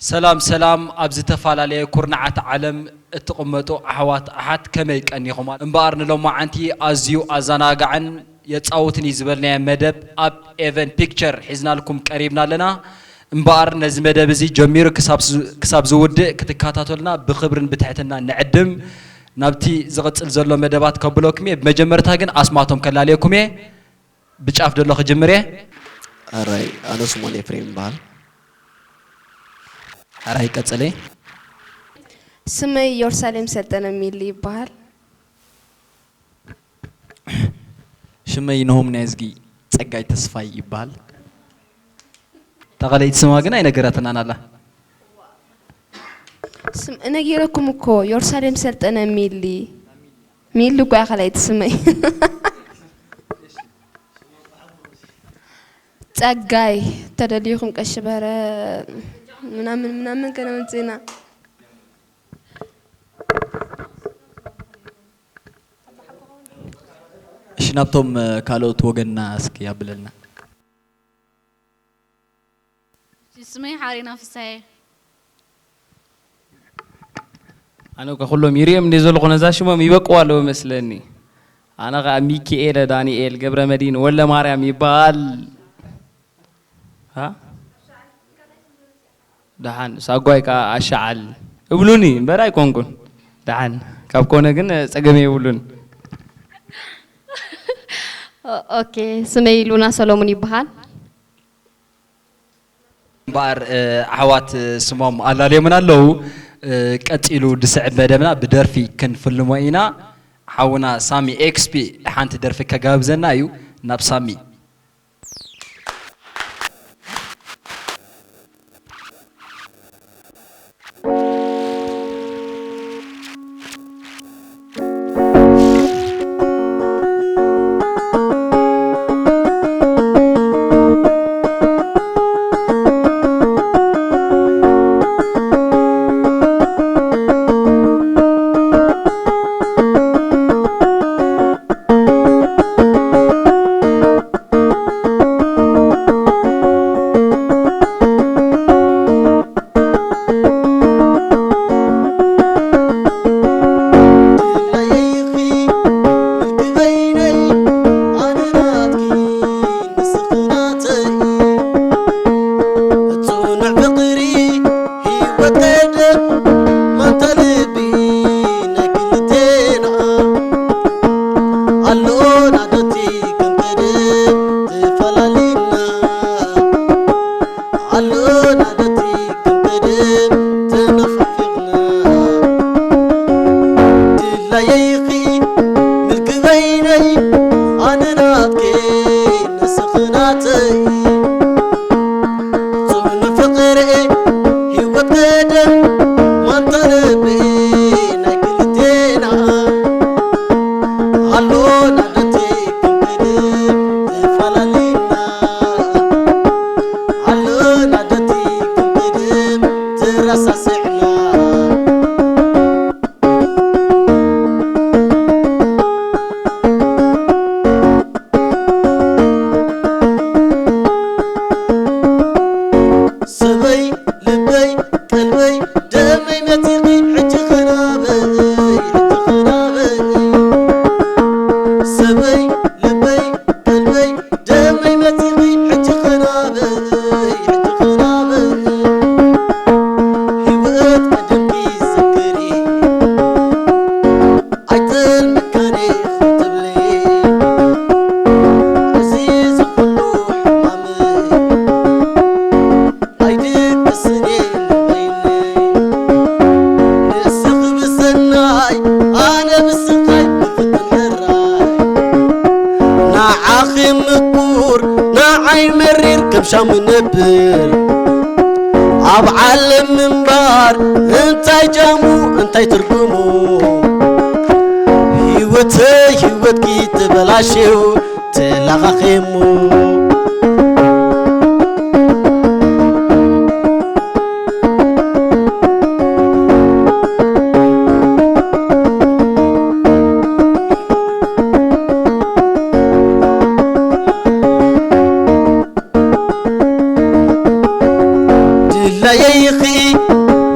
ሰላም ሰላም፣ ኣብ ዝተፈላለየ ኩርናዓት ዓለም እትቕመጡ ኣሕዋት ኣሓት ከመይ ቀኒኹም? እምበኣር ንሎማዓንቲ ኣዝዩ ኣዘናጋዕን የጻውትን እዩ ዝበልናዮ መደብ ኣብ ኤቨን ፒክቸር ሒዝናልኩም ቀሪብና ኣለና። እምበኣር ነዚ መደብ እዚ ጀሚሩ ክሳብ ዝ-፣ ክሳብ ዝውድእ ክትከታተሉና ብኽብርን ብትሕትና ንዕድም። ናብቲ ዝቕጽል ዘሎ መደባት ከብለኩም እየ። ብመጀመርታ ግን ኣስማቶም ከላልየኩም እየ። ብጫፍ ደሎ ክጅምር እየ። ኣራይ፣ ኣነ ስሞን ኤፍሬም ይበሃል። ኣራይ፣ ቀጽለ። ስመይ ኢየሩሳሌም ሰልጠነ ሚሊ ይበሃል። ሽመይ ነሆም ናይ እዝጊ ጸጋይ ተስፋይ ይበሃል። ተቐለይቲ ስማ ግን ኣይነገራትናን ኣላ። ስም-፣ ነጊረኩም እኮ፣ ኢየሩሳሌም ሰልጠነ ሚሊ። ሚሊ እኮ እያ ካልኣይቲ ስመይ። ጸጋይ፣ ተደሊኹም ቀሺ በረ ምናምን ምናምን ከነምጽእና። እሺ፣ ናብቶም፣ እ፣ ካልኦት ወገንና እስኪ ኣብለልና። ስመይ ሓሬና ፍሳየ። ኣነ እኮ ኩሎም ይርእዮም እንደ ዘለኹ ነዛ ሽሞም ይበቅዋ ኣለዉ መስለኒ። ኣነ ኸዓ ሚኪኤለ ዳንኤል ገብረ መድህን ወለ ማርያም ይበሃል። ሃ? ደሓን ሳጓይ ከኣ ኣሻዓል እብሉኒ እምበር ኣይኮንኩን። ደሓን ካብ ኮነ ግን ጸገም የብሉን። ኦ-፣ ኦኬ፣ ስመይ ሉና ሰሎሙን ይበሃል። እምበኣር፣ እ፣ ኣሕዋት፣ እ፣ ስሞም ኣላለዮምን ኣለዉ። እ፣ ቀጺሉ ድስዕብ መደብና ብደርፊ ክንፍልሞ ኢና። ሓውና ሳሚ ኤክስፒ ሓንቲ ደርፊ ከጋብዘና እዩ። ናብ ሳሚ።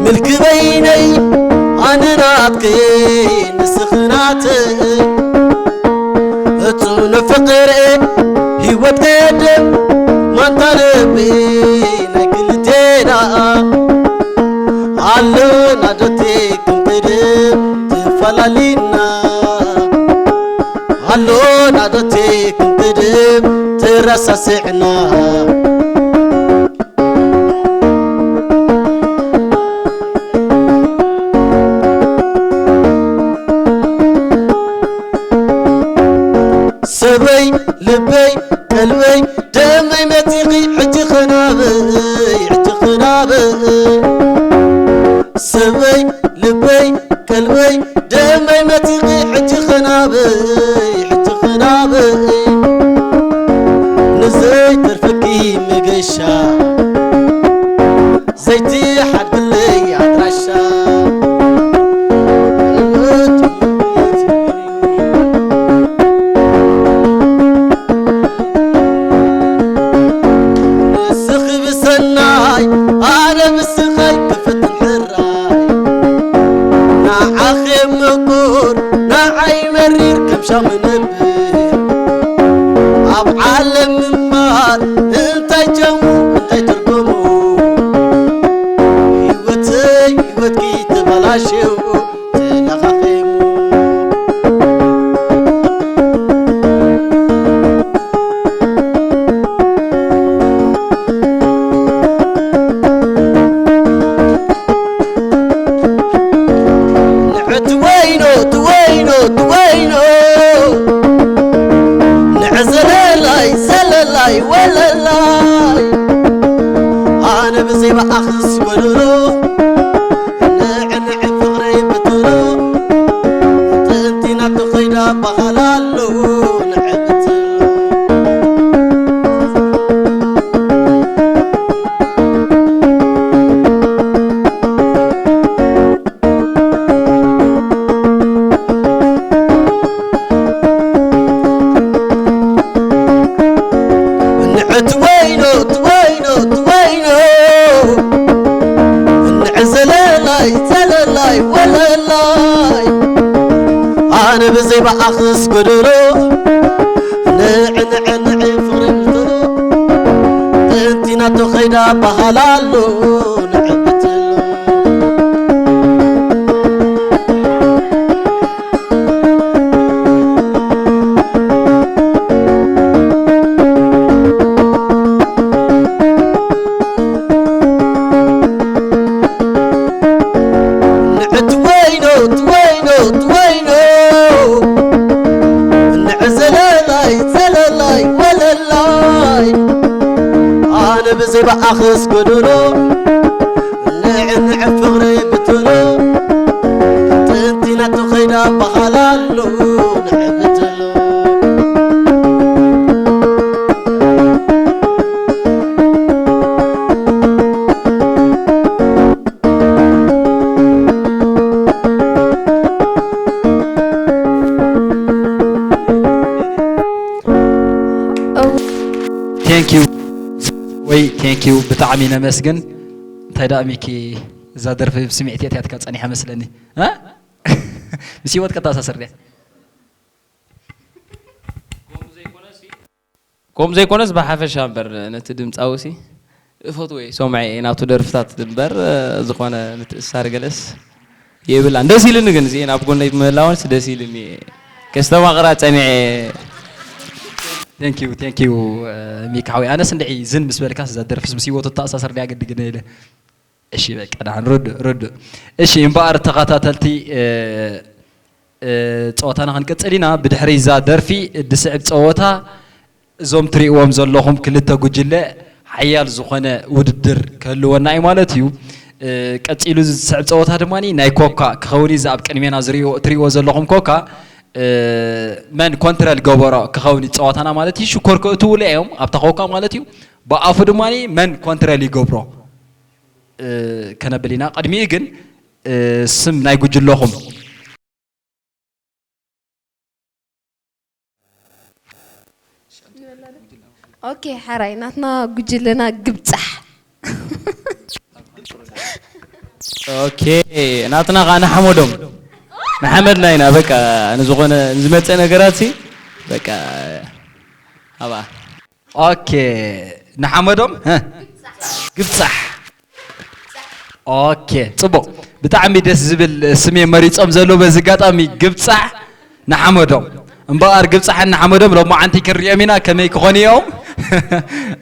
ኢልኪ በይነይ ኣነ ናትኪ ንስኺ ናተይ፣ እቱ ንፍቕሪ ህይወት ቀደም ማንታ ልቢ ናይ ክልቴና። ኣሎና ዶ እቲ ክንቅድም ተፈላሊና፣ ኣሎና ዶ እቲ ክንቅድም ተረሳሲዕና። ሰበይ ልበይ ቀልበይ ደመይ መጺኺ ሕጂ ኸናበይ፣ ሕጂ ኸናበይ። ሰበይ ልበይ ቀልበይ ደመይ መጺኺ ሕጂ ኸናበይ፣ ሕጂ ኸናበይ። ንዘይተርፈኪ መገሻ ዘይትሓድግለይ ኣድራሻ። ንስኺ ብሰናይ ኣነ ብስኻይ ክፍትን ሕራይ። ንዓኺ ምቁር ንዓይ መሪር ከም ሻም ነብር። ኣብ ዓለም ምንባር እንታይ ጨሙ እንታይ ትርጉሙ? ህይወተይ ህይወትኪ ተበላሽዩ ተለኻኺሙ። ንዕቲ ወይኖ፣ እቲ ወይኖ፣ እቲ ወይኖ። ንዕ ዘለላይ፣ ዘለላይ፣ ወለላይ። ኣነ ብዘይ ብኣኽስ ጎደሎ። ንዕ፣ ንዕ ፍቕረይ ብትሎ። ጥንቲ ናቱ ኸይዳ በሃላ ኣሎ። ንዕ ብትሎ። ንዕቲ ወይኖ፣ እቲ ወይኖ፣ እቲ ወይኖ። ንዕ ዘለላይ፣ ዘለላይ፣ ወለላይ። ኣነ ብዘይ ብኣኽስ ጎደሎ። ንዕ፣ ንዕ፣ ንዕ ፍቕሪ ብትሎ። ጥንቲ ናቶ ኸይዳ በሃላ ኣሎ። ንዕ ብትሎ። ንዕቲ ወይኖ፣ እቲ ወይኖ፣ እቲ ወይኖ። ንዕ ዘለላይ፣ ዘለላይ፣ ወለላይ። ኣነ ብዘይ ብኣኽስ ጎደሎ። ንዕ፣ ንዕ ፍቕረይ ብትሎ። ጥንቲ ናቱ ኸይዳ በሃላ ኣሎ። ንዕ ብትሎ። Thank you ወይ thank you ብጣዕሚ ነመስግን። እንታይ ደኣ ሚኪ እዛ ደርፊ ብስምዒት እያ ኣትያትካ ጸኒሓ መስለኒ እ ምስ ህይወት ከተኣሳስር ድያ? ከምኡ ዘይኮነስ ብሓፈሻ እምበር ነቲ ድምፃዊ ሲ እፈትዎ እየ፣ ይሰምዖ እየ ናቱ ደርፍታት እምበር ዝኾነ ምትእስሳር ገለስ የብላን። ደስ ኢሉኒ ግን እዚኤን ኣብ ጎነይ ብምህላወንስ ደስ ኢሉኒ እየ ከስተማቕራ ፀኒዐ። Thank you thank you ሚካ ሓወይ ኣነስ እንድዒ ዝን ምስ በልካስ እዛ ደርፍስ ምስ ህይወቱ ተኣሳሰር ድያ ግዲ ግነ ኢለ እሺ በቃ ደሓን ርዱእ ርዱእ። እሺ እምበኣር ተኸታተልቲ ጸወታና ክንቅጽል ኢና። ብድሕሪ እዛ ደርፊ እድስዕብ ጸወታ እዞም ትሪእዎም ዘለኹም ክልተ ጉጅለ ሓያል ዝኾነ ውድድር ክህልወና እዩ ማለት እዩ። ቀጺሉ ዝስዕብ ጸወታ ድማ ናይ ኮካ ክኸውን እዩ። እዚ ኣብ ቅድሜና ዝሪእዎ- ትሪእዎ ዘለኹም ኮካ መን ኮንትረል ገበሮ ክኸውን እዩ ጸወታና ማለት እዩ። ሽኮር ከእትውሉ እዮም ኣብታ ኮካ ማለት እዩ። ብኣፉ ድማ መን ኮንትረል ይገብሮ ከነብል ኢና። ቅድሚኡ ግን ስም ናይ ጉጅለኹም። ኦኬ ሓራይ ናትና ጉጅለና ግብጻሕ። ኦኬ፣ ናትና ኸዓ ንሓመዶም። ንሓመድና ኢና፣ በቃ፣ ንዝኾነ ንዝመፀ ነገራት ሲ፣ በቃ፣ ሃባ። ኦኬ፣ ንሓመዶም፣ ሀ? ግብጻሕ። ኦኬ፣ ጽቡቕ። ብጣዕሚ ደስ ዝብል ስም እዮም መሪጾም ዘለዉ። በዚ ኣጋጣሚ ግብጻሕ ንሓመዶም። እምበኣር ግብጻሕን ንሓመዶም ሎማዓንቲ ክንሪኦም ኢና፣ ከመይ ክኾኑ እዮም?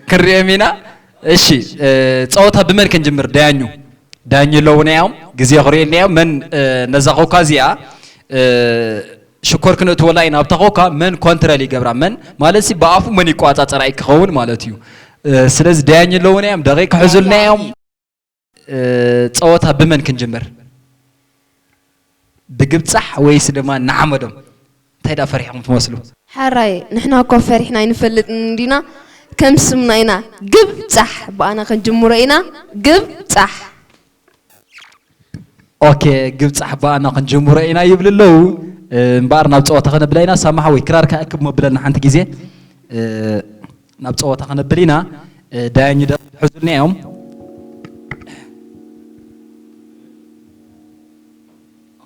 ክንሪኦም ኢና። እሺ፣ እ፣ ጸወታ ብመን ክንጅምር? ዳያኙ። ዳያኙ ኣለዉና እዮም። ግዜ ክርእየና እዮም። መን፣ እ፣ ነዛ ኮካ እዚኣ፣ እ፣ ሽኮር ክነእትወላ ኢና። ኣብታ ኮካ መን ኮንትረል ይገብራ? መን ማለትሲ ብኣፉ መን ይቆጻጸራ እዩ ክኸውን ማለት እዩ። እ፣ ስለዚ ዳያኙ ኣለዉና እዮም። ደቂቕ ክሕዙልና እዮም። እ፣ ጸወታ ብመን ክንጅምር? ብግብጻሕ ወይስ ድማ ንሓመዶም? እንታይ ደኣ ፈሪሕኩም ትመስሉ? ሓራይ፣ ንሕና እኮ ፈሪሕና ኣይንፈልጥን እንዲና፣ ከም ስምና ኢና። ግብጻሕ ብኣና ክንጅምሮ ኢና። ግብጻሕ። ኦኬ፣ ግብጻሕ ብኣና ክንጅምሮ ኢና ይብሉ ኣለዉ። እ፣ እምበኣር ናብ ጸወታ ከነብላ ኢና። ሳማ ሓወይ፣ ክራርካ ኣክብ መብለልና ሓንቲ ግዜ። እ፣ ናብ ጸወታ ከነብል ኢና። እ፣ ዳያኙ ደ-፣ ሕዙልና እዮም።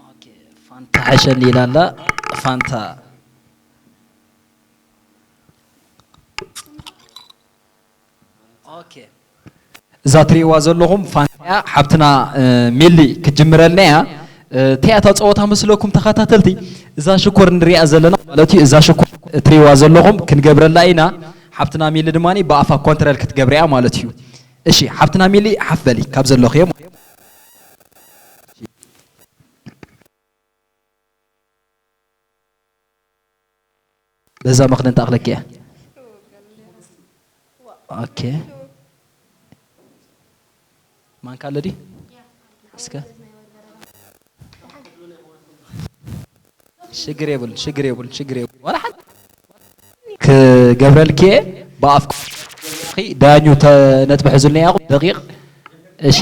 ኦኬ፣ ፋንታ ሓሸኒ ኢላ ኣላ። ፋንታ። ኦኬ። እዛ ትሪእዋ ዘለኹም ፋንታ እያ፣ ሓብትና፣ እ፣ ሚሊ ክትጅምረልና እያ። እ፣ እንታይ እያ እታ ጸወታ መስለኩም ተኸታተልቲ? እዛ ሽኮር ንሪኣ ዘለና ማለት እዩ፣ እዛ ሽኮር ትሪእዋ ዘለኹም ክንገብረላ ኢና። ሓብትና ሚሊ ድማ ብኣፋ ኮንትረል ክትገብር እያ ማለት እዩ። እሺ፣ ሓብትና ሚሊ ሓፍ በሊ ካብ ዘለኽዮ። በዛ ምኽንያት ኣኽለኪ እያ። ኦኬ። ማንካ ኣሎ ድዩ? እስከ። ሽግር የብሉን፣ ሽግር የብሉን፣ ሽግር የብሉን። ዋላ ሓንቲ ክገብረልኪ እየ ብኣፍ ዳያኙ ተ-፣ ነጥቢ ሕዙልና ኢኹም። ደቂቕ። እሺ።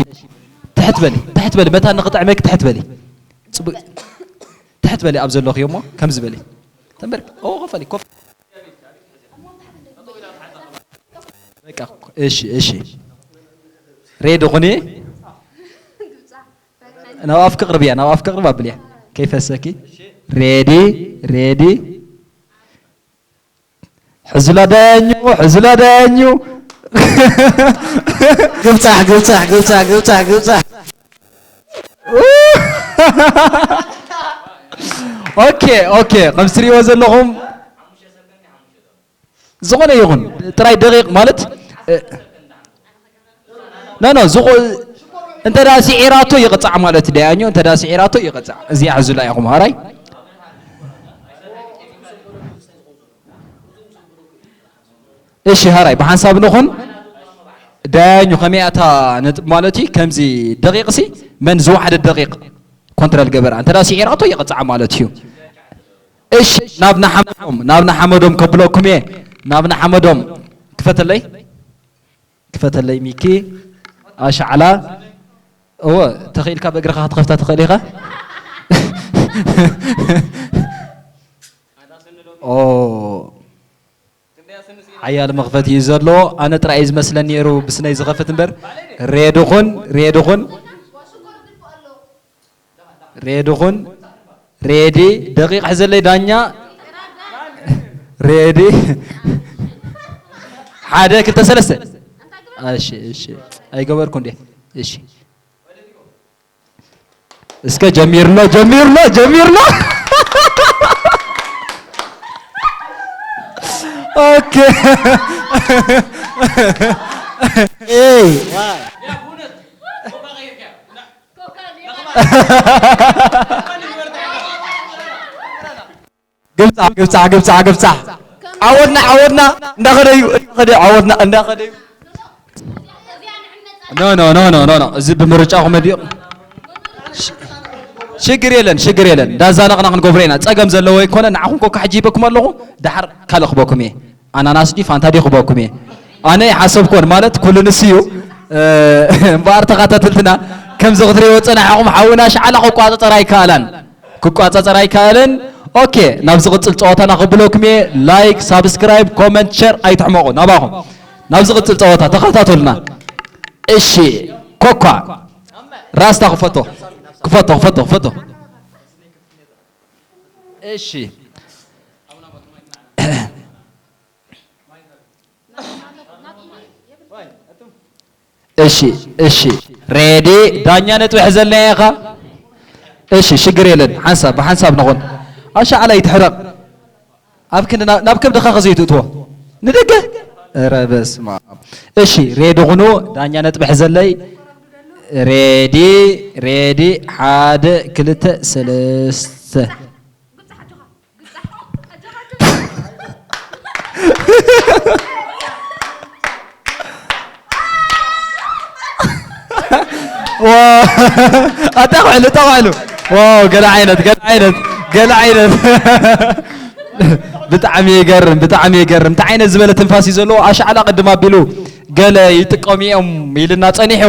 ትሕት በሊ፣ ትሕት በሊ። መታን ንኽጥዕመኪ ትሕት በሊ። ጽቡቕ። ትሕት በሊ ኣብ ዘለኽዮ እሞ ከምዚ በሊ። ተንበርክ-፣ ኦ፣ ኮፍ በሊ፣ ኮፍ። በቃ፣ እሺ፣ እሺ። ሬዲ ኩኒ። ናብ ኣፍኪ ቅርብያ፣ ናብ ኣፍኪ ቅርብ ኣብልያ። ከይፈሰኪ። ሬዲ፣ ሬዲ። ሕዙላ ዳያኙ፣ ሕዙላ ዳያኙ። ግብጻሕ፣ ግብጻሕ፣ ግብጻሕ፣ ግብጻሕ፣ ግብጻሕ። ኦኬ፣ ኦኬ፣ ከም ትሪእዎ ዘለኹም ዝኾነ ይኹን ጥራይ ደቂቕ ማለት፣ እ፣ ኖ፣ ኖ፣ ዝኾ-፣ እንተ ደኣ ስዒራቶ ይቕጻዕ ማለት እዩ። ዳያኞ እንተ ደኣ ስዒራቶ ይቕጻዕ። እዚኣ ሕዙላ ኢኹም፣ ሃራይ። እሺ፣ ሃራይ፣ ብሓንሳብ ንኹን። ዳያኙ ከመይ ኣታ ነጥብ ማለት እዩ? ከምዚ ደቂቕ ሲ መን ዝወሓደ ደቂቕ ኮንትረል ገበራ። እንተ ደኣ ስዒራቶ ይቕጻዕ ማለት እዩ። እሺ፣ ናብ ንሓመዶም፣ ናብ ንሓመዶም ከብለኩም እየ። ናብ ንሓመዶም። ክፈተለይ። ክፈተለይ ሚኪ። ኣሻዕላ። እወ፣ ተኽኢልካ ብእግርኻ ክትኸፍታ ትኽእል ኢኻ። ኦ። ሓያል መኽፈቲ እዩ ዘሎ። ኣነ ጥራይ እዩ ዝመስለኒ ነይሩ ብስነይ ዝኸፍት እምበር። ሬዲ ኹን፣ ሬዲ ኹን። ሬዲ ኹን። ሬዲ። ደቂቕ ሕዘለይ ዳኛ። ሬዲ። ሓደ፣ ክልተ፣ ሰለስተ። እሺ፣ እሺ። ኣይገበርኩ እንዴ? እሺ። እስከ ጀሚርሎ፣ ጀሚርሎ፣ ጀሚርሎ። ኦኬ። ኤይ፣ ግብጻሕ፣ ግብጻሕ፣ ግብጻሕ፣ ግብጻሕ። ዓወትና፣ ዓወትና። እንዳኸደ እዩ፣ እንዳኸደ እዩ፣ ዓወትና፣ እንዳኸደ እዩ። ኖ፣ ኖ፣ ኖ፣ ኖ፣ ኖ፣ ኖ። እዚ ብምርጫኹም ድዩ? ሽ-፣ ሽግር የለን፣ ሽግር የለን። እንዳዛነቕና ክንገብሮ ኢና። ጸገም ዘለዎ ኣይኮነ። ንዓኹም ኮካ ሕጂ ሂበኩም ኣለኹ። ደሓር ካልእ ክበኩም እየ። ኣናናስ ድዩ ፋንታ ድዩ ክበኩም እየ። ኣነ ይሓሰብኮን ማለት ኩሉ ንሱ እዩ። እ፣ እምበኣር ተኸታተልትና ከምዚ ክትሪእዎ ጸናሕኹም ሓውና ሻዕላ ክቋጸጸር ኣይከኣላን። ክቋጸጸር ኣይከኣለን። ኦኬ፣ ናብ ዝቕጽል ጸወታና ክብለኩም እየ። ላይክ፣ ሳብስክራይብ፣ ኮመንት፣ ሸር ኣይትሕመቑ። ናባኹም። ናብ ዝቕጽል ጸወታ ተኸታተሉና። እሺ፣ ኮኳ። ራስታ ክፈቶ ክፈቶ ክፈቶ ክፈቶ። እሺ እሺ እሺ። ሬዲ ዳኛ ነጥቢ ሕዘልና ኢኻ። እሺ ሽግር የለን። ሓንሳብ ብሓንሳብ ንኹን። ኣሻዓላ ይትሕረቕ። ኣብ ክንዲ ናብ ከብድኻ ከዘይትእትዎ ንደገ። ኧረ በስመ ኣብ። እሺ ሬዲ ኩኑ። ዳኛ ነጥቢ ሕዘለይ። ሬዲ ሬዲ። ሓደ ክልተ ሰለስተ። ኣጣቕዕሉ ኣጣቕዕሉ። ዋው ገለ ዓይነት ገለ ዓይነት ገለ ዓይነት። ብጣዕሚ ይገርም ብጣዕሚ ይገርም። እንታይ ዓይነት ዝበለ ትንፋስ እዩ ዘለዎ? ኣሻዕላ ቅድም ኣቢሉ ገለ ይጥቀሙ እዮም ኢልና ጸኒሑ።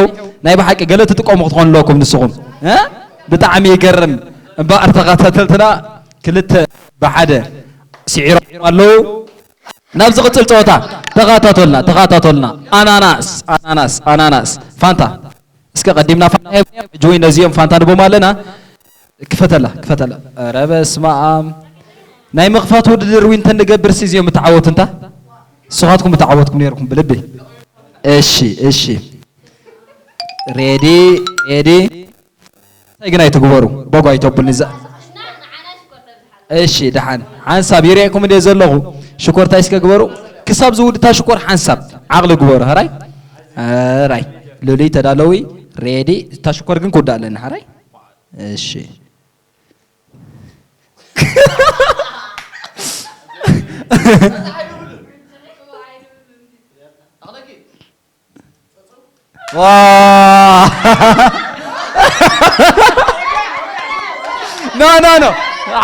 ናይ ብሓቂ ገለ ትጥቀሙ ክትኾኑ ኣለኩም ንስኹም። ብጣዕሚ ይገርም። እምበኣር ተኸታተልትና ክልተ ብሓደ ስዒሮም ኣለዉ። ናብ ዝቕጽል ጸወታ ተኸታተልና ተኸታተልና። ኣናናስ ኣናናስ ኣናናስ ፋንታ። እስከ ቀዲምና ፋንታ ሂብና ሕጂ ወይ ነዚኦም ፋንታ ንቦም ኣለና። ክፈተላ ክፈተላ። ኧረ በስመ ኣብ። ናይ ምኽፋት ውድድር ዊንተን ንገብር ሲ እዚኦም ምተዓወቱ እንታ ንስኻትኩም ምተዓወትኩም ነይርኩም ብልቢ። እሺ እሺ። ሬዲ ሬዲ። እንታይ ግን ኣይትግበሩ። በጎ ኣይተቡልኒ እዛ። እሺ ደሓን ሓንሳብ ይርእየኩም እንደ ዘለኹ ሽኮርታ እስከ ግበሩ። ክሳብ ዝውድታ ሽኮር ሓንሳብ ዓቕሊ ግበሩ። ሀራይ ሀራይ። ሉሊ ተዳለዊ። ሬዲ። እታ ሽኮር ግን ክውዳእ ኣለኒ። ሀራይ እሺ። ኖ ኖ ኖ።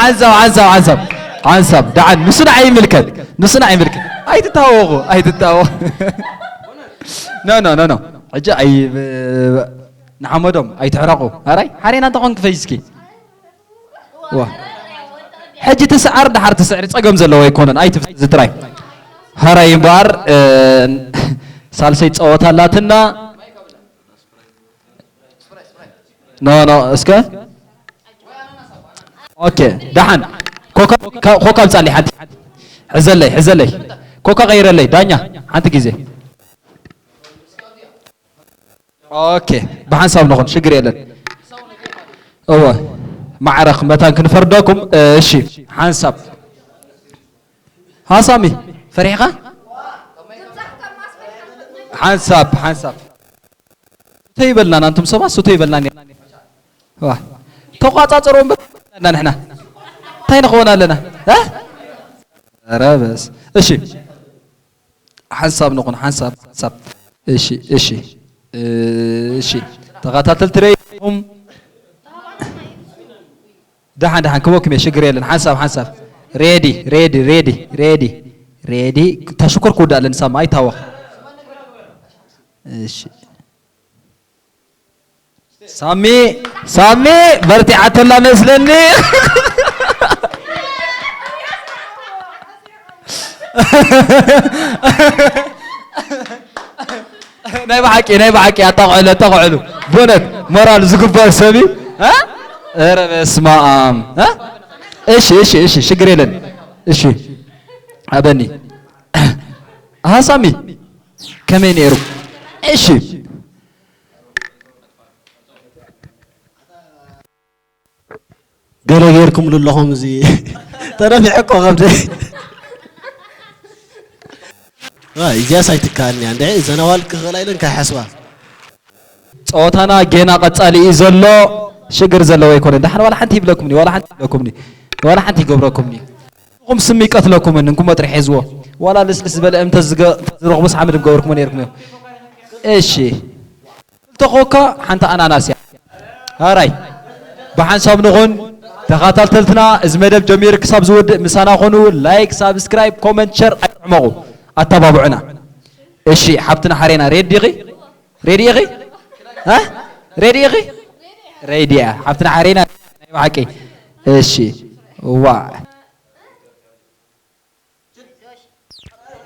ሓንሳብ ሓንሳብ ሓንሳብ ሓንሳብ ደሓን ንሱ ንዓይ ይምልከት። ንሱ ንዓይ ይምልከት። ኣይትታወቑ ኣይትታወቑ። ኖ ኖ ኖ ኖ። ሕጂ ኣይ ንሓመዶም ኣይትሕረቑ። ኣራይ ሓሬና እንተኾን ክፈይ እስኪ። ዋ ሕጂ ትስዓር ደሓር ትስዕሪ ጸገም ዘለዎ ኣይኮነን። ኣይትፍዝዚ ጥራይ። ሀራይ እምበኣር ሳልሰይ ጸወታ ኣላትና። ኖ ኖ እስከ ኦኬ ደሓን ኮካ ኮካ ብጻሊ ሓንቲ ሕዘለይ ሕዘለይ ኮካ ቀይረለይ ዳኛ ሓንቲ ግዜ። ኦኬ ብሓንሳብ ንኹን ሽግር የለን። እወ ማዕረኽ መታን ክንፈርደኩም። እሺ ሓንሳብ ሃሳሚ ፈሪሕኻ ሓንሳብ ሓንሳብ ሱቶ ይበልና ናንቱም ሰባት ሱቶ ይበልና ዋ ተቋጻጽሮ እምበር ንሕና እንታይ ንኸውን ኣለና። ኧረ በስ እሺ ሓንሳብ ንኹን ሓንሳብ ሓንሳብ። እሺ እሺ እሺ ተኸታተልቲ ደይኹም ደሓን ደሓን ክበኩም እየ ሽግር የለን። ሓንሳብ ሓንሳብ ሬዲ ሬዲ ሬዲ ሬዲ ሬዲ ተሽኮር ክውዳእ ኣለኒ ሳማ ኣይታወኽ። እሺ ሳሚ ሳሚ በርቲዓተላ መስለኒ። ናይ ብሓቂ ናይ ብሓቂ ኣጣቕዕሉ ኣጣቕዕሉ በእውነት ሞራል ዝግባእ ሰብ እዩ። ኧረ በስመ ኣብ። እሺ እሺ እሺ ሽግር የለን። እሺ ኣበኒ ኣሃ ሳሚ ከመይ ነይሩ? እሺ ገለ ጌርኩምሉ ኣለኹም እዚ ተረፊዐ እኮ ከብደ እዚያስ ኣይትከኣልን እያ እንድዒ እዘን ኣዋልድ ክኽእላ ኢለን ከይሓስባ ፀወታና ጌና ቀፃሊ እዩ ዘሎ ሽግር ዘለዎ ኣይኮነን ደሓን ዋላ ሓንቲ ይብለኩምኒ ዋላ ሓንቲ ይብለኩምኒ ዋላ ሓንቲ ይገብረኩምኒ ንኹም ስም ይቀትለኩምን እንኩሞ ጥራሕ ሒዝዎ ዋላ ልስልስ ዝበለ እምተ ዝረኽቡስ ሓመድ ምገበርኩሞ ነይርኩም እዮም እሺ ክልተ ኮካ ሓንቲ ኣናናስ እያ። ሀራይ ብሓንሳብ ንኹን ተኻታልተልትና እዚ መደብ ጀሚሩ ክሳብ ዝወድእ ምሳና ኹኑ ላይክ ሳብስክራይብ ኮመንት ሸር ኣይትሕመቑ ኣተባብዑና። እሺ ሓብትና ሓሬና ሬድ ዲኺ ሬድ ኢኺ እ ሬድ ኢኺ ሬድ እያ ሓብትና ሓሬና ናይ ብሓቂ እሺ ዋ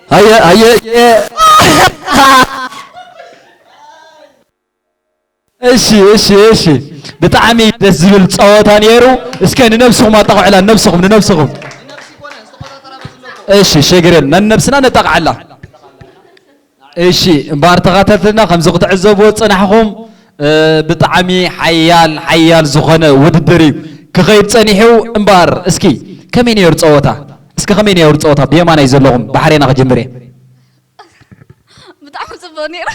ሃየ ሃየ ሃየ እሺ፣ እሺ፣ እሺ። ብጣዕሚ ደስ ዝብል ጸወታ ነይሩ። እስከ ንነብስኹም ኣጣቕዑላ፣ ንነብስኹም፣ ንነብስኹም። እሺ፣ ሸግር የለን። ነንነብስና ነጣቕዓላ። እሺ፣ እምበኣር ተኸታተልና ከምዚ ክትዕዘብዎ ዝጸናሕኹም፣ እ፣ ብጣዕሚ ሓያል፣ ሓያል ዝኾነ ውድድር እዩ ክኸይድ ጸኒሑ። እምበኣር እስኪ ከመይ ነይሩ ጸወታ? እስኪ ከመይ ነይሩ ጸወታ? ብየማናይ ዘለኹም ባሕሬና ክጅምር እየ። ብጣዕሚ ጽቡቕ ነይሩ።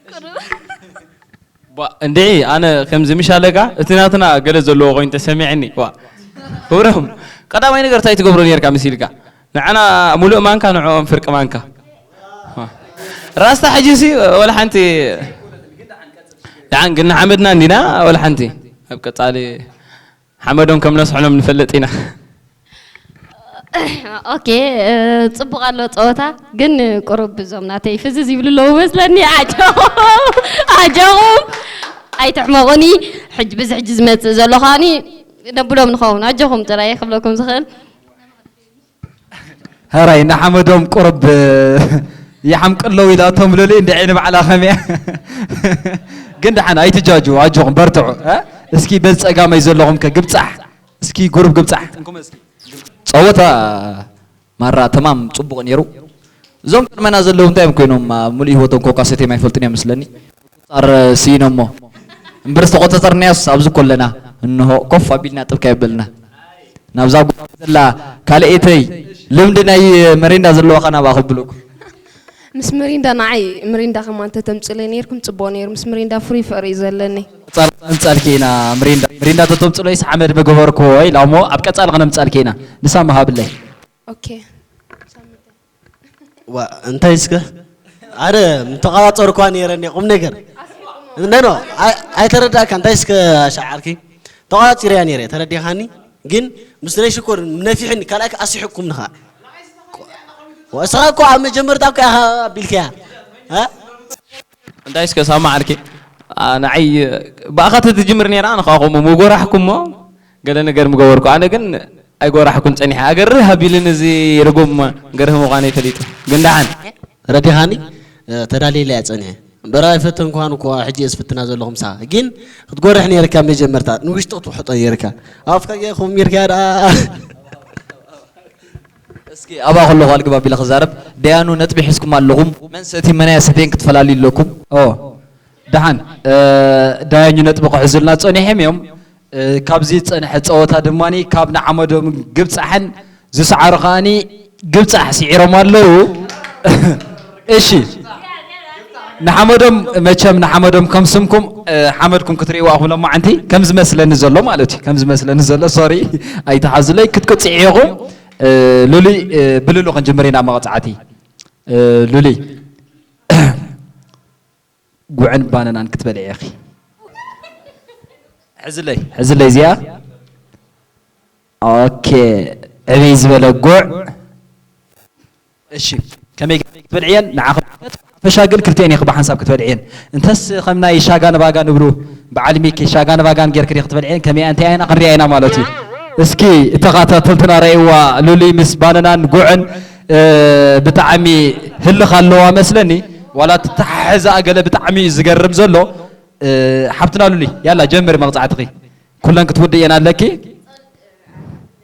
ቁሩብ። ባ፣ እንድዒ፣ ኣነ ከምዚ ምሽ ኣለካ፣ እቲ ናትና ገለ ዘለዎ ኮይኑ ተሰሚዐኒ። ዋ፣ ክብሮም፣ ቀዳማይ ነገር እንታይ ትገብሮ ነርካ መሲልካ? ንዓና ሙሉእ ማንካ፣ ንዕኦም ፍርቂ ማንካ። ዋ። ራስታ ሕጂ ሲ ወላ ሓንቲ ደሓን ግን ንሓመድና እንዲና ወላ ሓንቲ። ኣብ ቀጻሊ ሓመዶም ከም ነስሕኖም ንፈልጥ ኢና። ኦኬ፣ እ፣ ጽቡቕ ኣሎ ጸወታ፣ ግን ቁሩብ እዞም ናተይ ፍዝዝ ይብሉ ኣለዉ መስለኒ። ኣጆኹም፣ ኣጆኹም፣ ኣይትሕመቑኒ። ሕጂ፣ ብዚ ሕጂ ዝመጽእ ዘሎ ከኣኒ ነብሎም ንኸውን። ኣጆኹም ጥራይ ክብለኩም ዝኽእል። ሕራይ ንሓመዶም ቁሩብ ይሓምቅ ኣለዉ ኢላቶም ሉሊ እንድዒ ንባዕላ ከመያ። ግን ደሓን ኣይትጃጁ፣ ኣጆኹም በርትዑ። እ? እስኪ በዚ ጸጋማይ ዘለኹም ከ ግብጻሕ፣ እስኪ ጉሩብ ግብጻሕ። ጸወታ ማራ ተማም ጽቡቕ ነይሩ። እዞም ቅድመና ዘለዉ እንታይ እዮም ኮይኖም? ኣብ ሙሉእ ህይወቶም ኮካ ሰትዮም ኣይፈልጡን እዮም መስለኒ። ጻር ስኢኖሞ። እምበር ዝተቆጻጸርናዮስ ኣብዚ ኮለና። እንሆ ኮፍ ኣቢልና ጥብካ የበልና። ናብዛ ጓል ዘላ ካልኤተይ ልምዲ ናይ መሪንዳ ዘለዋ ኸ ናብኣ ከብሉኩ። ምስ ምሪንዳ ንዓይ ምሪንዳ ከማን ተተምጽለይ ነይርኩም ጽቡቕ ነይሩ። ምስ ምሪንዳ ፍሩይ ፍቕሪ እዩ ዘለኒ። ጻል-፣ ምጻልኪ ኢና ምሪንዳ። ምሪንዳ ተተምጽሎይስ ሓመድ ምገበርኩ ወይ ላሞ ኣብ ቀጻሊ ኸነምጻልኪ ኢና። ንሳ መሃብለይ። ኦኬ። ዋ፣ እንታይ እስከ? ኣነ ምተቋጻጸር እኳ ነይረ፣ እንደ ቁም ነገር። እንደ ነው፣ ኣይ-፣ ኣይተረዳእካ፣ እንታይ እስከ ሻዓርኪ? ተቋጺረያ ነይረ፣ ተረዲኻኒ? ግን ምስ ናይ ሽኮር ነፊሕኒ፣ ካልኣይ ኣስሒቕኩም ንኻ። ወስኻ እኮ ኣብ መጀመርታ እኮ ኢኻ ኣቢልካያ። እ? እንታይ እስከ ሳማ ዓርኪ? ኣ፣ ንዓይ ብኣኻ ተትጅምር ነይራ፣ ንኻ ከምኡ ምጎራሕኩሞ፣ ገለ ነገር ምገበርኩ። ኣነ ግን ኣይጎራሕኩን ጸኒሐ። ኣገርህ ኣቢልን እዚ ርጉም ገርህ ምዃነይ ፈሊጡ። ግን ደሓን። ረዲኻኒ? እ፣ ተዳልየለ እያ ጸኒሐ። እምበር ኣይፈተንኳን እኮ፣ ሕጂ እየ ዝፍትና ዘለኹ ምሳኻ። ግን ክትጎርሕ ነይርካ መጀመርታ፣ ንውሽጢ ክትውሕጦ ነይርካ። ኣፍካ ገይርኩም ሚርካ ደኣ። እስኪ ኣብኣ ከለኹ ኣልግብ ኣቢለ ክዛረብ። ደያኑ ነጥቢ ሒዝኩም ኣለኹም። መን ሰትዩ መን ኣያ ሰትየን ክትፈላልዩ ኣለኩም። ኦ፣ ደሓን፣ እ፣ ዳያኙ ነጥቢ ክሕዙልና ጸኒሖም እዮም። እ፣ ካብዚ ዝጸንሐ ጸወታ ድማኒ ካብ ንሓመዶም ግብጻሕን ዝሰዓሩ ከኣኒ ግብጻሕ ስዒሮም ኣለዉ። እሺ፣ ንሓመዶም፣ መቸም ንሓመዶም ከም ስምኩም፣ እ፣ ሓመድኩም ክትርእይዋ ኢኹም ሎማዓንቲ፣ ከም ዝመስለኒ ዘሎ ማለት እዩ። ከም ዝመስለኒ ዘሎ፣ ሶሪ፣ ኣይትሓዙለይ፣ ክትቅጽዑ ኢኹም። እ፣ ሉሊ፣ እ፣ ብሉሉ ክንጅምር ኢና መቕጻዕቲ። እ፣ ሉሊ። ጉዕን ባናናን ክትበልዒ ኢኺ። ሕዝለይ፣ ሕዝለይ እዚኣ። ኦኬ፣ ዕብይ ዝበለ ጉዕ። እሺ፣ ከመይ ገይርኪ ክትበልዕየን? ንዓኺ ሓፈሻ ግን ክልቲኤን ኢኺ ብሓንሳብ ክትበልዕየን። እንተስ ከም ናይ ሻጋን ባጋን እብሉ፣ በዓል ሚኪ ሻጋን ባጋን ጌርኪ ዲኺ ክትበልዕየን? ከመይ፣ እንታይ ኣይና ክንሪኣ ኢና ማለት እዩ። እስኪ ተኸታተልትና ረእይዋ፣ ሉሊ ምስ ባናናን ጉዕን፣ እ፣ ብጣዕሚ ህልኽ ኣለዋ መስለኒ። ዋላ እቲ ተሓሕዛ ገለ ብጣዕሚ እዩ ዝገርም ዘሎ። እ፣ ሓብትና ሉሊ፣ ያላ ጀምሪ መቕጻዕትኺ። ኩለን ክትውድእየን ኣለኪ።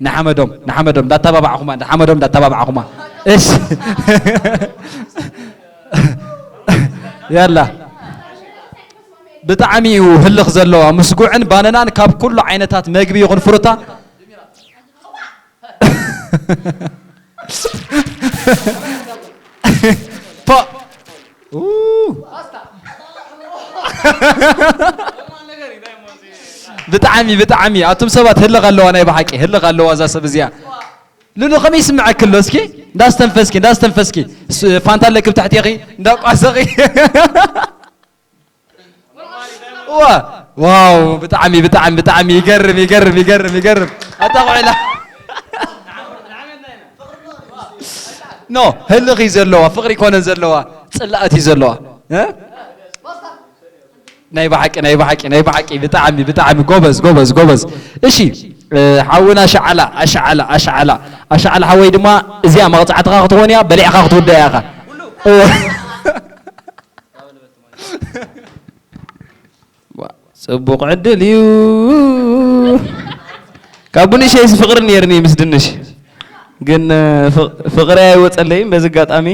ንሓመዶም፣ ንሓመዶም እንዳተባባዕኹማ፣ ንሓመዶም እንዳተባባዕኹማ። እሺ። ያላ። ብጣዕሚ እዩ ህልኽ ዘለዋ። ምስ ጉዕን ባነናን ካብ ኩሉ ዓይነታት መግቢ ይኹን ፍሩታ። ፓ። ኡ። ብጣዕሚ፣ ብጣዕሚ። ኣቱም ሰባት ህልኽ ኣለዋ፣ ናይ ብሓቂ ህልኽ ኣለዋ እዛ ሰብ እዚኣ። ሉሉ ከመይ ይስምዐኪ ኣሎ? እስኪ እንዳስተንፈስኪ፣ እንዳስተንፈስኪ። ስ-፣ ፋንታ ኣለኪ ብታሕቴኺ፣ እንዳቋሰኺ። ዋ፣ ዋው፣ ብጣዕሚ፣ ብጣዕሚ፣ ብጣዕሚ ይገርም፣ ይገርም፣ ይገርም፣ ይገርም። ኣታ ቆይላ። ኖ፣ ህልኽ እዩ ዘለዋ፣ ፍቕሪ ኮነን ዘለዋ፣ ጽላእት እዩ ዘለዋ። እ? ናይ ብሓቂ፣ ናይ ብሓቂ፣ ናይ ብሓቂ፣ ብጣዕሚ፣ ብጣዕሚ ጎበዝ፣ ጎበዝ፣ ጎበዝ። እሺ፣ እ፣ ሓውና ኣሽዓላ፣ ኣሽዓላ፣ ኣሽዓላ፣ ኣሽዓላ ሓወይ ድማ እዚኣ መቕጻዕትኻ ክትኾን እያ፣ በሊዕኻ ክትውዳእ ኢኻ። እወ። ጽቡቕ ዕድል እዩ። ካብ ቡንሸይስ ፍቕሪ ነይርኒ ምስ ድንሽ። ግን፣ እ፣ ፍቕ-፣ ፍቕሪ ኣይወጸለይን። በዚ ኣጋጣሚ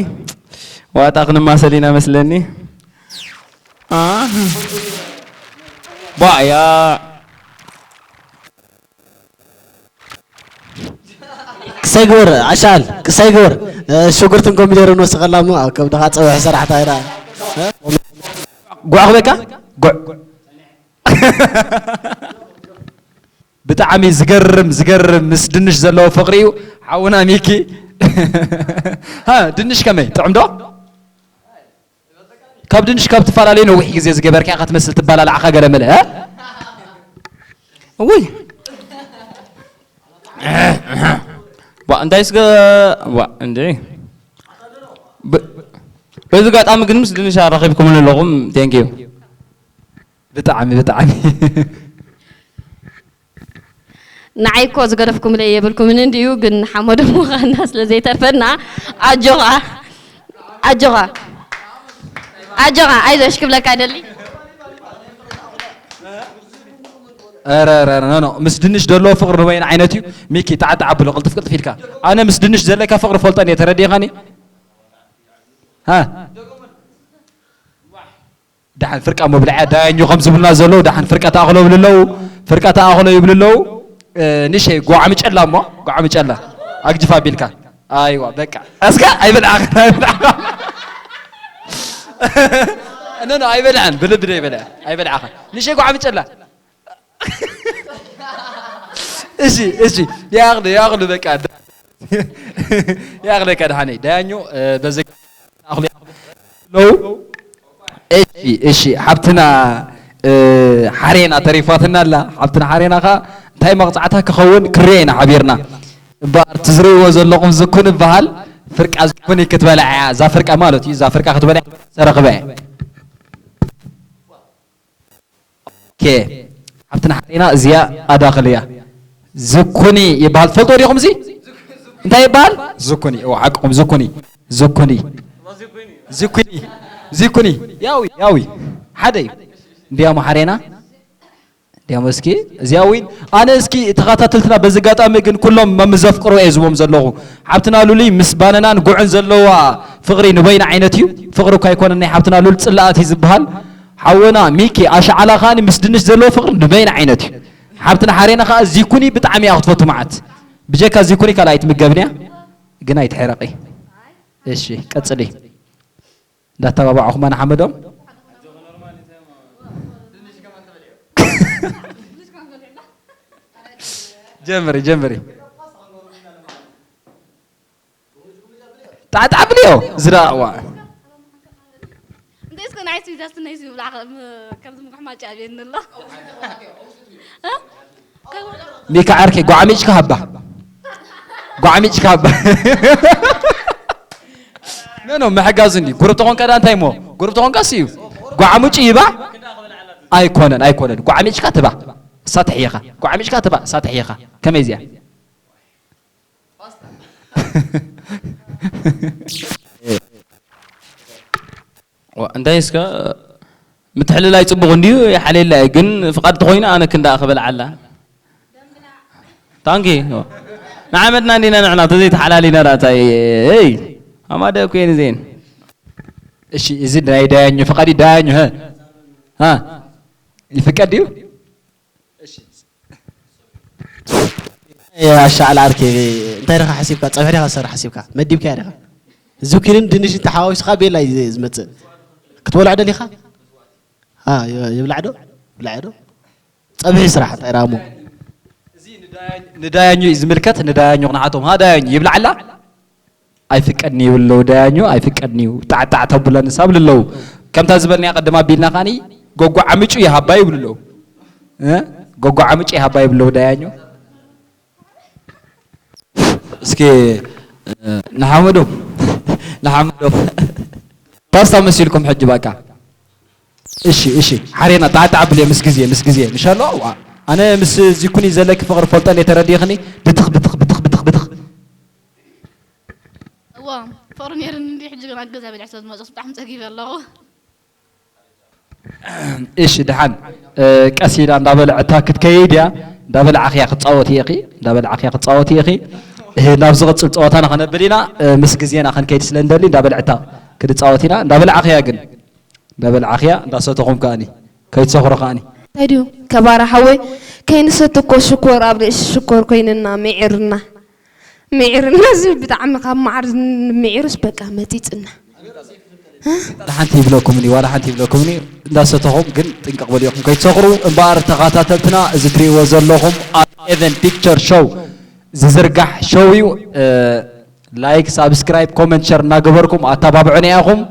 ዋጣ ክንማሰል ኢና መስለኒ። አ? ቧያ። ክሳይ ግበር፣ ኣሻል፣ ክሳይ ግበር። እ፣ ሽጉርትን ኮሚደረን ወስኸላ እሞ ኣብ ከብድኻ ጸብሒ ሰራሕታ ኢላ። እ? ጉዕ ክበካ? ጉዕ። ብጣዕሚ ዝገርም፣ ዝገርም ምስ ድንሽ ዘለዎ ፍቕሪ እዩ። ሓውና ሚኪ። ሃ፣ ድንሽ ከመይ? ጥዑም ዶ? ካብ ድንሽ ካብ ትፈላለዩ ነዊሕ ግዜ ዝገበርካ ኢኻ ትመስል፣ ትባላላዕኻ ገለ መለ፣ እ? እውይ። ዋ፣ እንታይ ስገ-፣ ዋ፣ እንዴ። ብ-፣ በዚ ኣጋጣሚ ግን ምስ ድንሽ ኣራኺብኩምኒ ኣለኹም። Thank you። ብጣዕሚ፣ ብጣዕሚ። ንዓይ እኮ ዝገደፍኩምለይ የብልኩምን እንድዩ፣ ግን ሓመዱ ምዃንና ስለ ዘይተርፈና፣ ኣጆኻ፣ ኣጆኻ፣ ኣጆኻ፣ ኣይዞሽ ክብለካ ይደሊ። ኧረ፣ ኧረ፣ ኖ፣ ኖ፣ ምስ ድንሽ ደሎ ፍቕሪ ንበይን ዓይነት እዩ። ሚኪ፣ ጣዕጣዕ ኣብሎ፣ ቅልጥፍ ቅልጥፍ ኢልካ። ኣነ ምስ ድንሽ ዘለካ ፍቕሪ ፈልጠን እየ፣ ተረዲኻኒ? ሃ? ደሓን ፍርቃ መብልዕያ ዳያኞ ከም ዝብሉና ዘለዉ፣ ደሓን ፍርቃ ተኣኽሎ ይብሉ ኣለዉ፣ ፍርቃ ተኣኽሎ ይብሉ ኣለዉ። እ፣ ንሸይ ጓዕሚ ጨላ እሞ፣ ጓዕሚ ጨላ። ኣግጅፍ ኣቢልካ። ኣይዋ፣ በቃ። እስከ ኣይበልዓኽን፣ ኣይበልዓኽን። ኖ፣ ኖ፣ ኣይበልዐን፣ ብልቢ ዶ ይበልዐ? ኣይበልዓኽን። ንሸይ ጓዕሚ ጨላ። እሺ፣ እሺ፣ ይኣኽሉ፣ ይኣኽሉ፣ በቃ። ይኣኽለካ ደሓነይ። ዳያኞ፣ እ፣ በዚ ኣኽሉ ኣለዉ። እሺ፣ እሺ፣ ሓብትና፣ እ፣ ሓሬና ተሪፋትና ኣላ። ሓብትና ሓሬና ኸኣ እንታይ መቕጻዕታ ክኸውን ክርዮ ኢና ሓቢርና። እምበኣር፣ እቲ ዝርእይዎ ዘለኹም ዝኩን ይበሃል። ፍርቃ ዝኩን ክትበልዓ እያ። እዛ ፍርቃ ማለት እዩ። እዛ ፍርቃ ክትበልዓ ተረኽበ እያ። ኦኬ። ሓብትና ሓሬና እዚኣ ኣዳኽል እያ። ዝኩኒ ይበሃል። ትፈልጦ ዲኹም እዚ? እንታይ ይበሃል? ዝኩኒ። እዎ፣ ሓቅኹም፣ ዝኩኒ። ዝኩኒ። ዝኩኒ። ዝኩኒ። ያዊ፣ ያዊ። ሓደ እዩ። እንዲያሞ ሓሬና። እንዲያሞ እስኪ፣ እዚኣ ዊን። ኣነ እስኪ ተኸታተልትና በዚ ኣጋጣሚ ግን ኩሎም መምዘፍቅሮ እየ ዝቦም ዘለኹ። ሓብትና ሉሊ ምስ ባነናን ጉዕን ዘለዋ ፍቕሪ ንበይና ዓይነት እዩ። ፍቕሪ እኳ ኣይኮነን ናይ ሓብትና ሉል ጽላኣት እዩ ዝበሃል። ሓወና ሚኪ ኣሽዓላ ኸኣኒ ምስ ድንሽ ዘለዎ ፍቕሪ ንበይና ዓይነት እዩ። ሓብትና ሓሬና ኸኣ ዚኩኒ ብጣዕሚ እያ ክትፈቱ መዓት። ብጀካ ዚኩኒ ካልኣይ ትምገብንያ፣ ግን ኣይትሕረቒ። እሺ፣ ቀጽሊ። እንዳተባባዕኹማ ንሓመዶም። ጀምሪ፣ ጀምሪ። ጣዕጣዕ ብልዮ ዝረኣዋ። እንተ እስከ ናይ ስዊዛ ስትነይ ዝብላ ከም፣ ከምዚ ምጉሕ ማጫ ኣብየኒ ኣሎ። እ? ከም ሚካ ዓርከይ ጓዕሚጭካ ሃባ። ጓዕሚጭካ ሃባ። ኖ፣ ኖ፣ ምሕጋዝ እንዲ። ጉሩብ ተኾንካ ዳ እንታይ እሞ? ጉሩብ ተኾንካ ስዩ። ጓዕሙጭ ይባ? ኣይኮነን፣ ኣይኮነን። ጓዕሚጭካ ትባ። እሳ ትሕየኻ። ጓዕሚጭካ ትባ፣ እሳ ትሕየኻ። ከመይ እዚኣ? ዋ፣ እንታይ እስከ ምትሕልላይ ጽቡቕ እንድዩ፣ ይሓልየላ እዩ። ግን ፍቓድ ተኾይኑ ኣነ ክንደኣ ክበልዓላ። ታንኪ። ንዓመትና እንዲና ንሕና ተዘይተሓላሊና ዳታ። እይ፣ ኣማደ እኮ እየን እዚኤን። እሺ፣ እዚ ናይ ዳያኞ ፍቓድ እዩ፣ ዳያኞ፣ ሀ? ሀ? ይፍቀድ እዩ? እሺ። ኣሻዕላ ዓርኪ፣ እንታይ ዲኻ ሓሲብካ? ጸብሒ ዲኻ ትሰርሕ ሓሲብካ? መዲብካያ ዲኻ? ዝኩንን ድንሽን ተሓዋዊስካ ቤላ እዩ ዝመጽእ። ክትበልዖ ደሊኻ? አ፣ ይ-፣ ይብላዕ ዶ? ይብላዕ ዶ? ጸብሒ ስራሕ እንታይ ደኣ እሞ? እዚ ንዳያኝ-፣ ንዳያኙ እዩ ዝምልከት፣ ንዳያኙ ክንሓቶም። ሃ ዳያኙ፣ ይብላዕላ? ኣይፍቀድን ይብሉ ኣለዉ ዳያኙ፣ ኣይፍቀድን እዩ። ጣዕጣዕ ተብለን ሳብ ኣለዉ። ከምታ ዝበልናያ ቀደም ኣቢልና ኻኒ፣ ጎጎ ዓምጩ ይሃባ ይብሉ ኣለዉ። እ? ጎጎ ዓምጩ ይሃባ ይብሉ ኣለዉ ዳያኙ። እስኪ፣ እ፣ ንሓመዶም፣ ንሓመዶም። ፓስታ መሲልኩም ሕጂ በቃ። እሺ፣ እሺ። ሓሬና ጣዕጣዕ ብልየ ምስ ግዜ፣ ምስ ግዜ። ምሻሎ? ዋ፣ ኣነ ምስ ዚኩኒ ዘለኪ ፍቕሪ ፈልጠን እየ ተረዲእኽኒ። ብትኽ፣ ብትኽ፣ ብትኽ፣ ብትኽ፣ ብትኽ። እዋ፣ ፍቕሪ ነይሩኒ እንዲ፣ ሕጂ ግን ኣብ ገዛ በሊዐ ስለ ዝመፅእ ብጣዕሚ ፀጊበ ኣለኹ። እሺ፣ ደሓን፣ እ፣ ቀስ ኢላ እንዳበልዐታ ክትከይድ እያ። እንዳበልዓኽያ ክትጻወቲ ኢኺ፣ እንዳበልዓኽያ ክትጻወቲ ኢኺ። እ፣ ናብ ዝቕጽል ጸወታና ከነብል ኢና። እ፣ ምስ ግዜና ክንከይድ ስለ እንደሊ እንዳበልዕታ ክንጻወት ኢና። እንዳበልዓኽያ ግን፣ እንዳበልዓኽያ፣ እንዳሰተኹም ከኣኒ፣ ከይትሰኽሩ ከኣኒ። እንታይ ድዩ ከባራ ሓወይ፣ ከይንሰቲ እኮ ሽኮር ኣብ ርእሲ ሽኮር ኮይንና፣ ምዒርና፣ ምዒርና ዝብል ብጣዕሚ ካብ መዓር ን-፣ ምዒሩስ በቃ መጺጽና። ዋላ ሓንቲ ይብለኩምኒ፣ ዋላ ሓንቲ ይብለኩምኒ፣ እንዳሰተኹም ግን ጥንቅቕ በሉ ኢኹም ከይትሰኽሩ። እምበኣር ተኸታተልትና፣ እዚ ትርእይዎ ዘለኹም ኣብ ኤቨን ፒክቸር ሾው ዝዝርጋሕ ሾው እዩ። እ፣ ላይክ፣ ሳብስክራይብ፣ ኮመንት፣ ሸር እናገበርኩም ኣተባብዑና ኢኹም።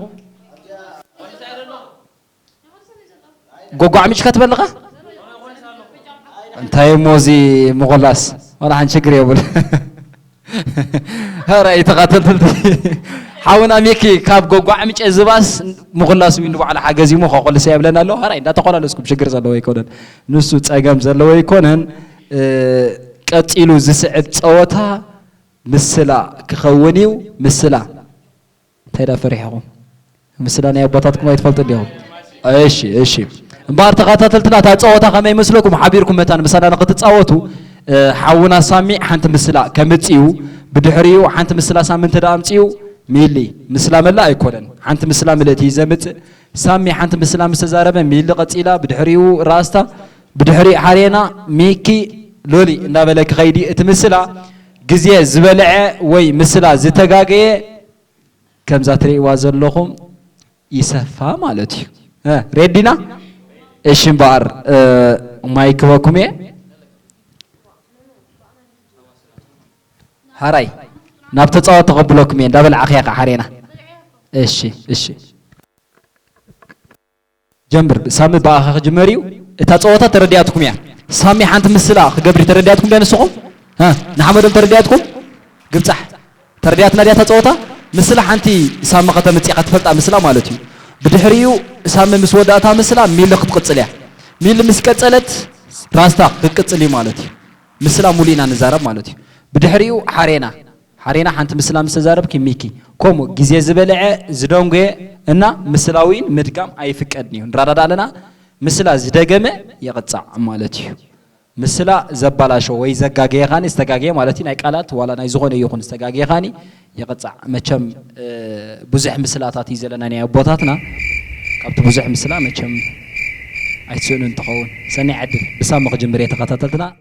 ጎጎ ዓሚጭካ ትበልኻ? እንታይ እሞ እዚ ምኹላስ? ዋላ ሓንቲ ችግር የብሉ። ኧረ ተኸታተልቲ፣ ሓውና ሚኪ ካብ ጎጎ ዓሚጨ ዝባስ ምኹላስ ዊን ባዕሉ ሓገዝ እዩ እሞ ከኹልስ የብለና ኣሎ። ኧረ እንዳተኾላለስኩም ችግር ዘለዎ ኣይኮነን። ንሱ ጸገም ዘለዎ ኣይኮነን። እ፣ ቀጺሉ ዝስዕብ ጸወታ ምስላ ክኸውን እዩ። ምስላ እንታይ ደኣ ፈሪሕኹም? ምስላ ናይ ኣቦታትኩም ኣይትፈልጡ ዲኹም? እሺ፣ እሺ። እምበኣር ተኸታተልትና፣ እታ ጸወታ ከመይ ይመስለኩም? ሓቢርኩም መታን ምሳና ንክትጻወቱ፣ እ፣ ሓውና ሳሚ ሓንቲ ምስላ ከምጽእ እዩ። ብድሕሪኡ ሓንቲ ምስላ ሳሚ እንተ ደኣ ኣምጺኡ፣ ሚሊ ምስላ መላእ ኣይኮነን። ሓንቲ ምስላ ምልእቲ እዩ ዘምጽእ። ሳሚ ሓንቲ ምስላ ምስ ተዛረበ፣ ሚሊ ቀጺላ፣ ብድሕሪኡ ራስታ፣ ብድሕሪኡ ሓሬና፣ ሚኪ፣ ሎሊ እንዳበለ ክኸይድ እዩ። እቲ ምስላ ግዜ ዝበልዐ ወይ ምስላ ዝተጋገየ ከምዛ ትርእይዋ ዘለኹም ይሰፋ ማለት እዩ። እ፣ ሬዲና? እሺ፣ እምበኣር፣ እ፣ ማይክ ክበኩም እየ። ሃራይ፣ ናብ ተጻወት ተቐብለኩም እየ። እንዳበልዓኽያ ከኣ ሓሬና። እሺ፣ እሺ። ጀምር፣ ሳሚ ብኣኻ ክጅመር እዩ። እታ ጸወታ ተረዲኣትኩም እያ። ሳሚ ሓንቲ ምስላ ክገብር እዩ። ተረዲኣትኩም ዶ ንስኹም? እ፣ ንሓመዶም ተረዲኣትኩም? ግብጻሕ። ተረዲኣትና ድያ እታ ጸወታ? ምስላ ሓንቲ ሳሚ ከተምጽእ ኢኻ ትፈልጣ ምስላ ማለት እዩ። ብድሕሪኡ ሳሚ ምስ ወዳእታ ምስላ ሚሊ ክትቅጽል እያ። ሚሊ ምስ ቀጸለት ራስታ ክትቅጽል እዩ ማለት እዩ። ምስላ ሙሉ ኢና ንዛረብ ማለት እዩ። ብድሕሪኡ ሓሬና። ሓሬና ሓንቲ ምስላ ምስ ተዛረብኪ ሚኪ። ከምኡ ግዜ ዝበልዐ፣ ዝደንጎየ እና ምስላዊን ምድጋም ኣይፍቀድን እዩ። ንረዳዳእ ኣለና። ምስላ ዝደገመ ይቕጻዕ ማለት እዩ። ምስላ ዘባላሾ ወይ ዘጋገየ ኻኒ ዝተጋገየ ማለት እዩ። ናይ ቃላት ዋላ ናይ ዝኾነ ይኹን ዝተጋገየ ኻኒ ይቕጻዕ። መቸም፣ እ፣ ብዙሕ ምስላታት እዩ ዘለና ናይ ኣቦታትና። ካብቲ ብዙሕ ምስላ መቸም ኣይትስእኑን ትኸውን። ሰናይ ዕድል። ብሳሚ ክጅምር እየ ተኸታተልትና።